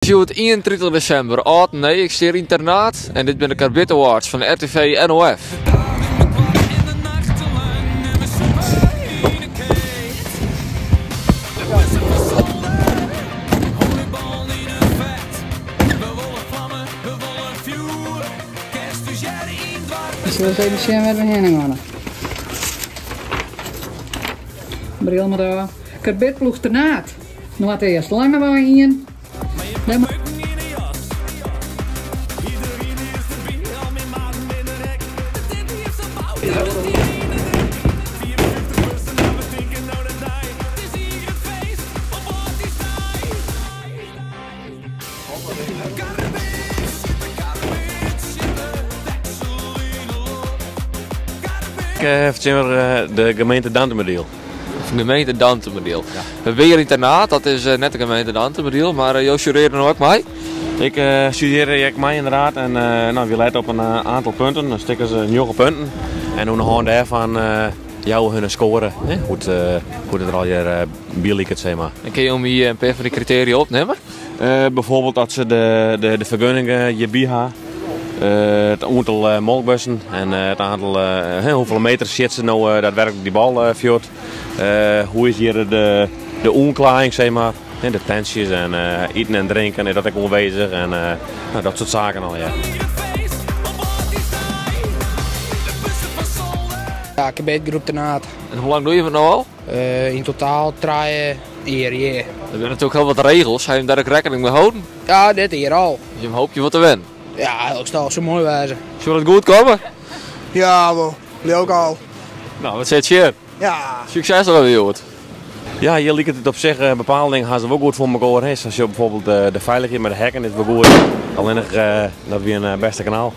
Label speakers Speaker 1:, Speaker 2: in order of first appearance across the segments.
Speaker 1: It is hjoed 31 desimber, âld en nij, ik stean yn Ternaard en dit binne de Karbid Awards fan de RTV NOF.
Speaker 2: We sille ris even sjen wêr't we hinne geane. Bril mar ôf. Karbidploech Ternaard. Noardeast Langewei ien.
Speaker 3: Ik fertsjinwurdigje de gemeente Dantumadiel.
Speaker 1: Gemeente Dantumadiel. We binne hjir yn Ternaard, dat is net de gemeente Dantumadiel, mar jo sjurearje no ek mei?
Speaker 3: Ik sjurearje ek mei inderdaad en no, wy lette op in aantal punten, in stik as njoggen punten. En oan de hân dêrfan jouwe hun in skoare, hoe't it der allegear by liket, sis mar.
Speaker 1: En kinne jo my in pear fan dy kritearia opnimme?
Speaker 3: Bijvoorbeeld dat se de fergunning hjirby ha, it oantal molkbussen en it aantal, hoefolle meter sjit se no daadwerklik dy bal fuort. Hoe is hjir de oanklaaiïng, sis mar, de tentsjes en iten en drinken, is dat ek oanwêzich en dat soart saken allegear.
Speaker 4: Ja, karbidgroep Ternaard.
Speaker 1: En hoe lang dogge je it no al?
Speaker 4: Yn totaal trije jier, jier.
Speaker 1: Der binne natuerlik hiel wat regels, ha jim dêr ek rekkening mei holden?
Speaker 4: Ja, dit jier al.
Speaker 1: Dus jim hoopje wol te winnen?
Speaker 4: Ja, dat soe moai wêze.
Speaker 1: Soe dat goed komme?
Speaker 5: Ja, wol. Leau ik al.
Speaker 1: No, wat sit sjen?
Speaker 5: Ja.
Speaker 1: Sukses der wer hjoed.
Speaker 3: Ja, hjir liket it op sich bepaalde dingen ha se wol goed foar mekoar. Hè. Sa sjoch bijvoorbeeld de feilichheid mei de hekken is wol goed. Allinnich dat wie in bêste knal.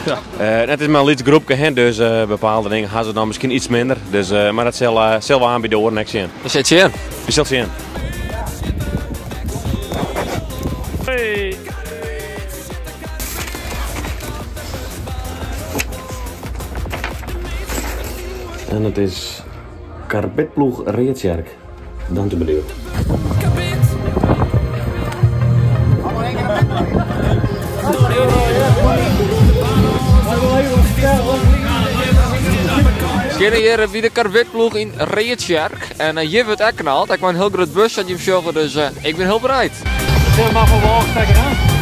Speaker 1: Ja.
Speaker 3: It is mar in lyts groepke, hè, dus bepaalde dingen ha se dan miskien iets minder. Dus, mar dat sil we aan by de oaren ek sjen.
Speaker 1: We sil sjen.
Speaker 3: We sil sjen.
Speaker 6: Hey.
Speaker 3: En it is Karbidploech Readtsjerk. Dantumadiel.
Speaker 1: We steane hjir by de karbidploech yn Readtsjerk en hjir wurdt ek knald. Ek mei in hiel grut bus sa't jim sjogge, dus ik bin hiel benijd.
Speaker 6: Sil mar fan wâl stekke, hè?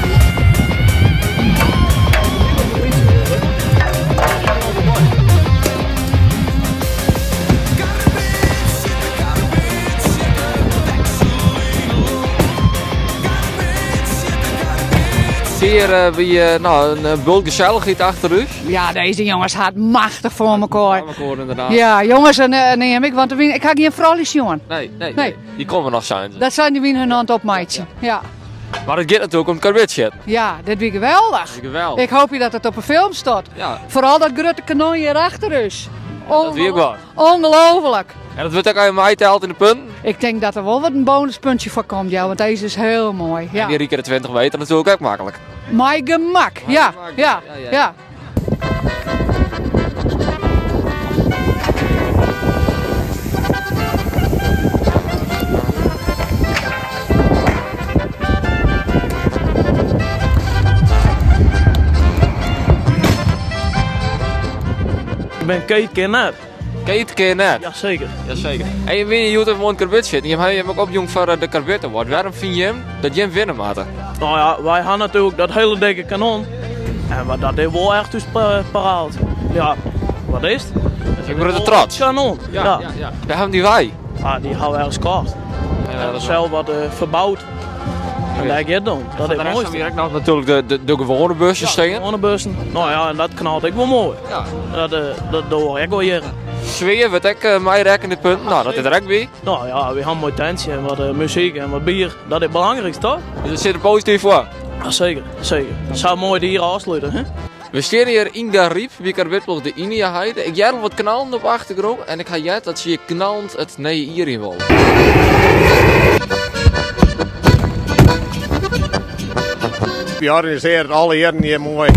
Speaker 1: Hier uh, wie uh, nou, een bult gezelligheid achter u.
Speaker 2: Ja, deze jongens had machtig voor elkaar.
Speaker 1: Voor elkaar inderdaad.
Speaker 2: Ja, jongens en neem ik, want ik ha gjin froulju sjoen.
Speaker 1: Nee, nee, nee. Die komme noch seinen se.
Speaker 2: Dat seinen dy hun oan it opmeitsjen. Ja.
Speaker 1: Mar it giet natuerlik om karbidsjitten.
Speaker 2: Ja, dit wie geweldich.
Speaker 1: Dit wie geweldich.
Speaker 2: Ik hoopje dat it op 'e film stiet.
Speaker 1: Ja.
Speaker 2: Foaral dat grutte kanon hjir achter ús.
Speaker 1: Dat wie ek wat.
Speaker 2: Ongelooflik.
Speaker 1: En dat wurdt ek even meiteld yn de punten?
Speaker 2: Ik tink dat der wol wat in bonuspuntsje foar komt, ja, want dizze is hiel moai. Ja.
Speaker 1: En dy rike de 20 meter natuerlik ek maklik.
Speaker 2: Mei gemak, ja, ja, ja.
Speaker 6: Ik bin Keet Kenet.
Speaker 1: Keet Kenet?
Speaker 6: Jazeker.
Speaker 1: Jazeker. En je binne hjoed even oan it karbidsjitten. Jim hawwe jim ek opjûn foar de Karbid Award. Wêrom fine jim dat jim winne moatte?
Speaker 6: No ja, wy ha natuerlik dat hiele dikke kanon. En wat dat is wol echt ús paraat. Ja, wat is it?
Speaker 1: Ik wurd der trots.
Speaker 6: Kanon.
Speaker 1: Ja, ja. ja. Wêr hawwe dy wei?
Speaker 6: Ah, dy hawwe we ergens kocht. En sels wat ferboud. En dêr giet it om. Dat is moai.
Speaker 1: Hier ek noch natuerlik de gewoane bussen stean.
Speaker 6: De gewoane bussen. No ja, en dat knalt ek wol moai.
Speaker 1: Ja.
Speaker 6: Dat dogge we ek wol hjir.
Speaker 1: Sfear wurdt ek meirekkene punten. No, dat is der ek by.
Speaker 6: No ja, wy ha in moai tentsje en wat muzyk en wat bier. Dat is it belangrykste, toch?
Speaker 1: Dus it sit der posityf foar?
Speaker 6: Ja, seker, seker. Sa moai it jier ôfslute, hè?
Speaker 1: We steane hjir yn Garyp by karbidploech de Iniaheide. Ik hear al wat knallen op de achtergrûn en ik ha heard dat se hjir knallend it nije jier yn wolle.
Speaker 7: Wy organisearje it alle jierren hjir moai.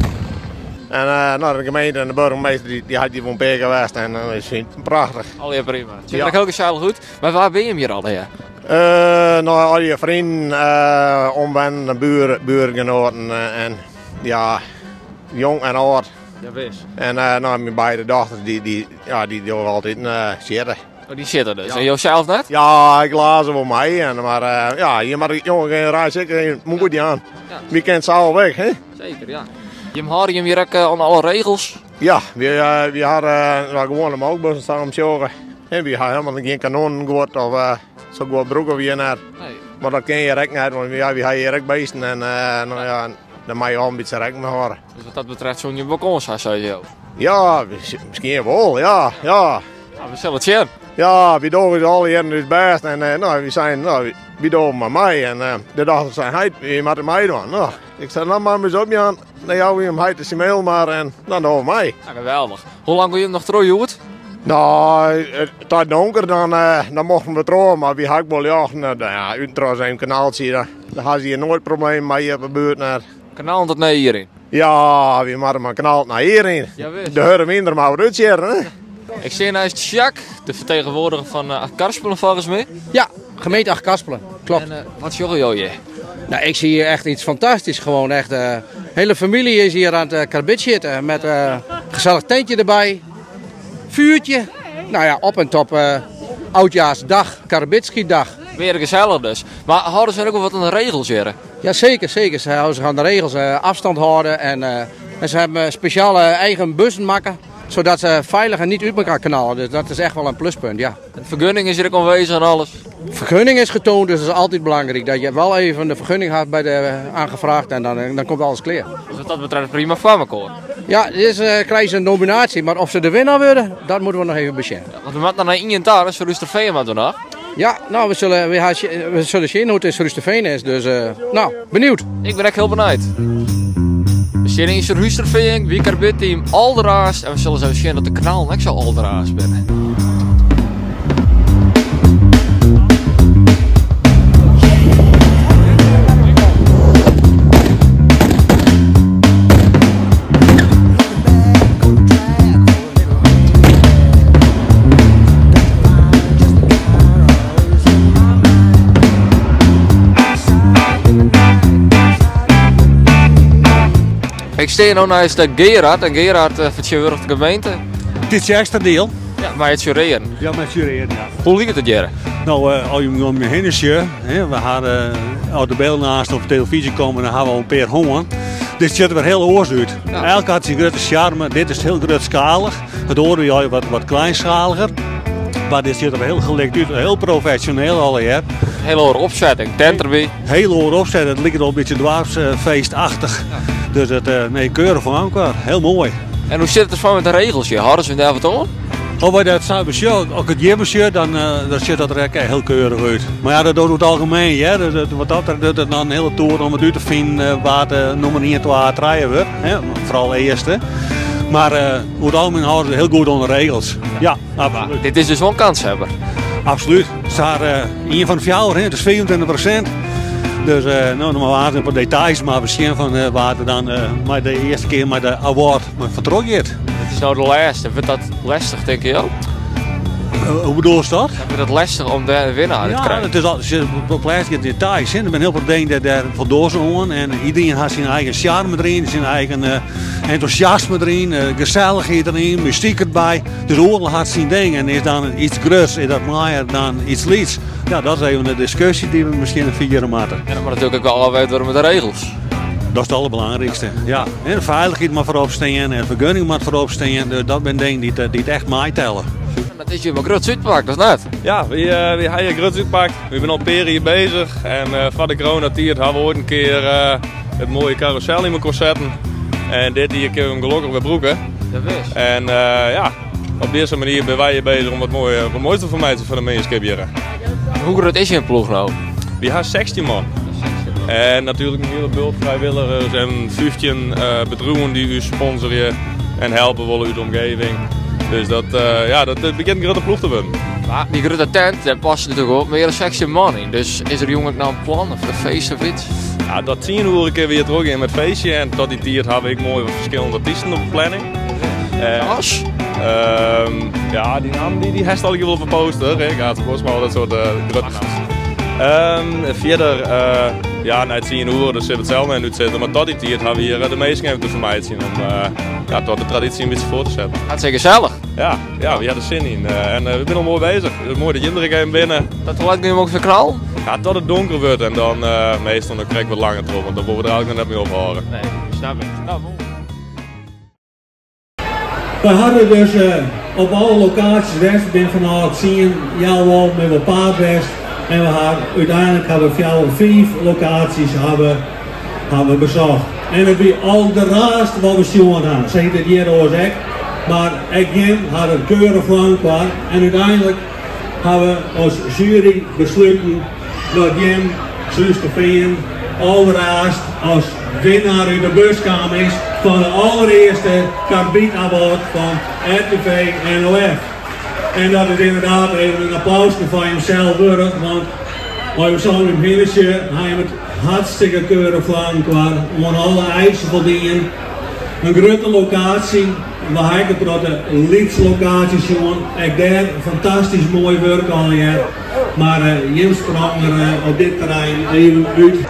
Speaker 7: En no, de gemeente en de burgemeester dy hat hjir wol in pear kear west en dat fynt it prachtich.
Speaker 1: Allegear prima. It sjocht der ek hiel gesellich út. Mar wa binne jim hjir allegear?
Speaker 7: No, al je vrienden, omwennenden, buren, buurgenoten en ja, jong en âld.
Speaker 1: Ja, wis.
Speaker 7: En nou, myn beide dochters dy, dy, ja, dy dogge altyd sjitte.
Speaker 1: Oh, dy sjitte dus. En josels net?
Speaker 7: Ja, ik laas wol mei. En, mar ja, je moatte jonge generaasje ek in moed jaan.
Speaker 1: Ja.
Speaker 7: Wy kinne it sa al ek, hè?
Speaker 1: Seker, ja. Jim hâlde jim hjir ek oan alle regels?
Speaker 7: Ja, wy, wy hawwe uh, gewoane molkbussen staan om sjogge. En wy ha helemaal gjin kanonnen guod of sa guod brûke wy hjir net.
Speaker 1: Nee.
Speaker 7: Mar dat kin hjir ek net, want ja, wy ha hjir ek bisten en no ja, dêr moatte je al in bytsje rekken mei hâlde.
Speaker 1: Dus wat dat betreft soene je wol kâns ha, sei jo?
Speaker 7: Ja, miskien wol, ja, ja.
Speaker 1: Ja, we sille it sjen.
Speaker 7: Ja, wy dogge alle jierren ús bêst en no, wy seinen, no, wy dogge mar mei. En de dochter sei, heit, je moatte meidwaan. No, ik sei, no, mar ris opjaan. Dan jouwe we him heit syn mail mar en dan dogge we mei.
Speaker 1: Ja, geweldich. Hoe lang gean jim noch troch hjoed?
Speaker 7: No, tot donker dan, dan mochten we troch, mar wy ha ek wol ljocht. No, ja, út en troch even kanaaltsje, dan ha se hjir noait problemen mei hjir op de buert net.
Speaker 1: Kanaal tot nei hjir yn?
Speaker 7: Ja, wy moatte mar kanaal nei hjir yn.
Speaker 1: Ja, wis.
Speaker 7: De hurde wyn der mar wat útsjitten, hè?
Speaker 1: Ik stean neist Jacques, de fertegenwoardiger fan Achtkarspelen folgens my.
Speaker 8: Ja, gemeente Achtkarspelen, klopt.
Speaker 1: En wat sjogge jo hjir?
Speaker 8: Nou, ik zie hier echt iets fantastisch. Gewoon echt, de hele familie is hier aan het karbidsjitten met een gezellig tentje erbij, vuurtje. Nou ja, op en top oudjaarsdag, karbidschietdag.
Speaker 1: Weer gezellig dus. Maar hâlde se ek wol wat oan de regels hjir?
Speaker 8: Ja, zeker, zeker. Ze houden zich aan de regels, afstand houden en ze hebben speciale eigen bussen maken, zodat ze veilig en niet uit elkaar knallen. Dus dat is echt wel een pluspunt, ja.
Speaker 1: De vergunning is hier ook aanwezig en alles?
Speaker 8: Vergunning is getoond, dus dat is altijd belangrijk. Dat je wel even de vergunning had bij de aangevraagd en dan komt alles klaar.
Speaker 1: Dus wat dat betreft prima voor elkaar?
Speaker 8: Ja, dit is krijgen ze een nominatie, maar of ze de winnaar worden, dat moeten we nog even bezien.
Speaker 1: Ja, want we moeten naar Ingentar, dus Surhústerfean maar nog.
Speaker 8: Ja, nou, we zullen zien hoe het in Surhústerfean is, dus benieuwd.
Speaker 1: Ik ben echt heel benieuwd. We zitten in Surhústerfean, wie team Alderaas en we zullen zo zien dat de kanaal net zo Alderaas binnen. Ik sta nu naast de Gerard en Gerard vertegenwoordigt de gemeente.
Speaker 9: Dit is extra deel.
Speaker 1: Ja, maar het jureren.
Speaker 9: Ja, met jureren, ja.
Speaker 1: Hoe liep het jaren?
Speaker 9: Nou, als je om je heen is, hè, we hadden al de beelden naast op de televisie komen, dan hadden we een paar honger. Dit ziet er weer heel oors uit.
Speaker 1: Ja.
Speaker 9: Elk had zijn grote charme. Dit is heel grootschalig. Het oor is wat kleinschaliger. Maar dit ziet er heel gelikt uit. Heel professioneel al hier.
Speaker 1: Hele oor opzetting, tent erbij.
Speaker 9: Hele oor opzetting. Het lijkt al een beetje dwarsfeestachtig.
Speaker 1: Ja.
Speaker 9: Dus het, nee, keurig van elkaar. Heel mooi.
Speaker 1: En hoe zit het ervan met de regels hier? Hadden ze daar wat aan?
Speaker 9: Oh, bij dat zuibersje, ook het jibbersje, dan zit dat er echt heel keurig uit. Maar ja, dat doet het algemeen, hè. Wat dat er doet het dan een hele toer om het uit te vinden waar de nummer 1, 2, 3 wordt. Hè? Vooral de eerste. Maar over het algemeen houden ze heel goed onder regels. Ja, absoluut.
Speaker 1: Maar dit is dus wel een kanshebber.
Speaker 9: Absoluut. Het is daar 1 van de 4, hè? Het is 24%. Dus nou, nog maar wachten op details, maar misschien van waar er dan maar de eerste keer met de award maar vertrok gaat.
Speaker 1: Het is nou de laatste. Wordt dat lastig, denk je ook?
Speaker 9: Hoe bedoel je dat?
Speaker 1: Wordt dat lastig om de winnaar te
Speaker 9: Ja,
Speaker 1: krijgen?
Speaker 9: het is al, het is op plaats details. Hè. Er zijn heel veel dingen daar vandoor zijn en iedereen heeft zijn eigen charme erin, zijn eigen enthousiasme erin, gezelligheid erin, muziek erbij. Dus oorlog had zijn ding en is dan iets groots, is dat mooier dan iets liets. Ja, dat is even een discussie die we misschien vieren moeten.
Speaker 1: Ja, maar natuurlijk ook wel afweten worden met de regels.
Speaker 9: Dat is het allerbelangrijkste, ja. En de veiligheid moet voorop staan en de vergunning moet voorop staan. Dus dat zijn dingen die het echt meetellen.
Speaker 1: Dat is je maar groot uitpak, dat is net.
Speaker 10: Ja, we hebben hier groot uitpak. We zijn al peren hier bezig. En van de coronatijd hebben we ooit een keer het mooie carousel in elkaar zetten. En dit hier kunnen we hem gelukkig weer broeken.
Speaker 1: Dat is.
Speaker 10: En op deze manier zijn wij hier bezig om wat moois te vermijden voor de gemeenschap hier.
Speaker 1: Hoe groot is je ploeg nou?
Speaker 10: We hebben 16 man. En natuurlijk een hele bult vrijwilligers en 15 bedrijven die u sponsoren en helpen willen uit de omgeving. Dus dat begint een grote ploeg te worden.
Speaker 1: Maar die grote tent, daar past natuurlijk ook meer dan 16 man in. Dus is er jongen nou een plan of een feest of iets?
Speaker 10: Ja, dat 10 uur een keer weer terug in met feestje. En tot die tijd heb ik mooi wat verschillende artiesten op de planning.
Speaker 1: As?
Speaker 10: Ja, die naam die heeft al wel op een poster. Hè. Gaat Bosma, dat soort grote namen. Um, fierder, uh, ja, nei 10 oere, dus sille we it sels net útsitte. Mar tot dy tiid hawwe we hjir de minsken even te fermeitsjen om ja, toch de traditie in bytsje foar te setten.
Speaker 1: Hartstikke gesellich.
Speaker 10: Ja, ja, we ha der sin yn. En we binne al moai bezich. It is moai dat jim der ek even binne.
Speaker 1: Tot hoe let gean jim ûngefear knallen?
Speaker 10: Ja, tot it donker wurdt en dan meastal noch krekt wat langer troch, want dan wolle we der eigentlik noch net mei ophâlde.
Speaker 1: Nee, snap ik. Nou, moai.
Speaker 9: Wy hawwe dus op alle lokaasjes west, we binne fanôf tsien healwei alven op paad west en we ha úteinlik hawwe we fjouwer, fiif lokaasjes hawwe hawwe besocht. En it wie alderraarste wat we sjoen ha, sa hjit it hjir oars ek, mar ek jim hawwe it keurich foar elkoar en úteinlik hawwe as sjuery besluten dat jim Surhústerfean alderraarst as winnaar út de bus kaam is fan de allerearste Carbid Award fan RTV NOF. En dat is ynderdaad even in applauske foar jimsels wurdich, want as je sa om jim hinne sjogge, ha jim it hartstikke keurich foar elkoar, oan alle eisen foldien. In grutte lokaasje, we ha ek in protte lytse lokaasjes sjoen, ek dêr fantastysk moai wurk allegear. Mar jim sprongen der op dit terrein even út.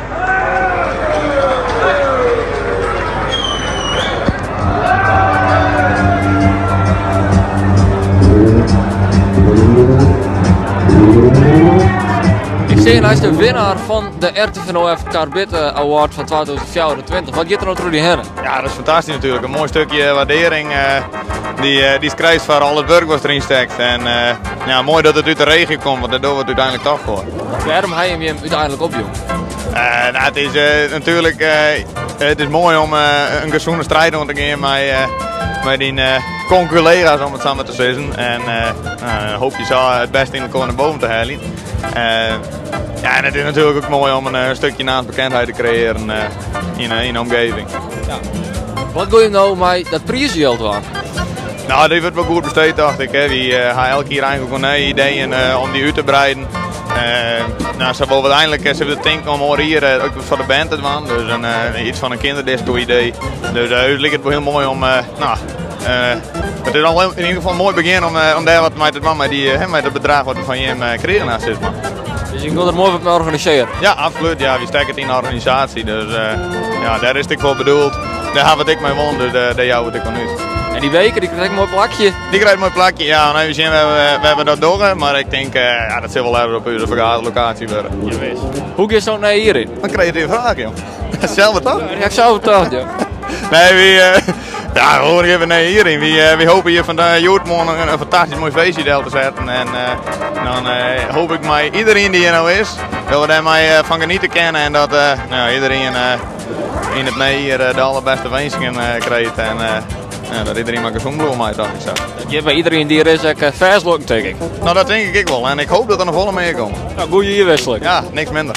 Speaker 1: Ik stean neist de winnaar fan de RTVNOF Carbid Award fan 2024. Wat giet der no troch dy hinne?
Speaker 11: Ja, dat is fantastysk natuerlik. In moai stikje waardering dy dy'tst krijst foar al it wurk wat deryn stekt. En ja, moai dat it út de regio komt, want dêr dogge we it úteinlik toch foar.
Speaker 1: Wêrom ha jim jim úteinlik opjûn?
Speaker 11: Nou, it is natuerlik it is moai om in gesûne striid oan te gean mei, mei dyn conculega's, om it sa mar te sizzen. En nou, hoopje sa it bêste yn elkoar nei boven te heljen. Ja, en it is natuerlik ek moai om in stikje naamsbekendheid te kreëaren yn de omgeving.
Speaker 1: Ja. Wat gean je no mei dat priisjild dwaan?
Speaker 11: Nou, dy wurdt wol goed besteed, tocht ik. Hè. Wy ha elk jier eigentlik wol nije ideeën om dy út te breiden. Nou, sa wolle we úteinlik sitte we te tinken om oar jier ek foar de bern te dwaan. Dus in, iets fan in kinderdisco-idee. Dus it liket wol hiel moai om, nou, it is al yn ieder gefal in moai begjin om dêr wat mei te dwaan mei, dy, mei dat bedrach wat we fan jim krigen ha, sis mar.
Speaker 1: Dus je wilt der moai wat mei organisearje?
Speaker 11: Ja, absolút. Ja, wy stekke it yn de organisaasje, dus ja, dêr is it ek foar bedoeld. Dêr ha we it ek mei wûn, dus dêr jouwe we it ek oan út.
Speaker 1: En dy beker, dy krijt ek in moai plakje?
Speaker 11: Dy krijt in moai plakje, ja. No, even sjen wêr't we dat dogge, mar ik tink, ja, dat sil wol ergens op ús fergaderlokaasje wurde.
Speaker 1: Jawis. Hoe giest no nei hjir yn?
Speaker 11: In kreative fraach, jong. Sels toch?
Speaker 1: Ja, ik sels toch, ja.
Speaker 11: Nee, wy, ja, hoe gean we nei hjir yn? Wy hoopje hjir fan hjoed-moarn in fantastysk moai feestje del te setten. En dan hoop ik mei iderien dy't hjir no is, dat we dêrmei fan geniete kinne en dat nou, iderien yn it nije jier de allerbêste winsken krijt. En dat iderien mar gesûn bliuwe mei, tocht ik sa.
Speaker 1: Dat giet by iderien dy't hjir is ek fêst lukken, tink ik.
Speaker 11: Nou, dat tink ik ek wol. En ik hoop dat der noch folle mear komme.
Speaker 1: Nou, goede jierwisseling.
Speaker 11: Ja, niks minder.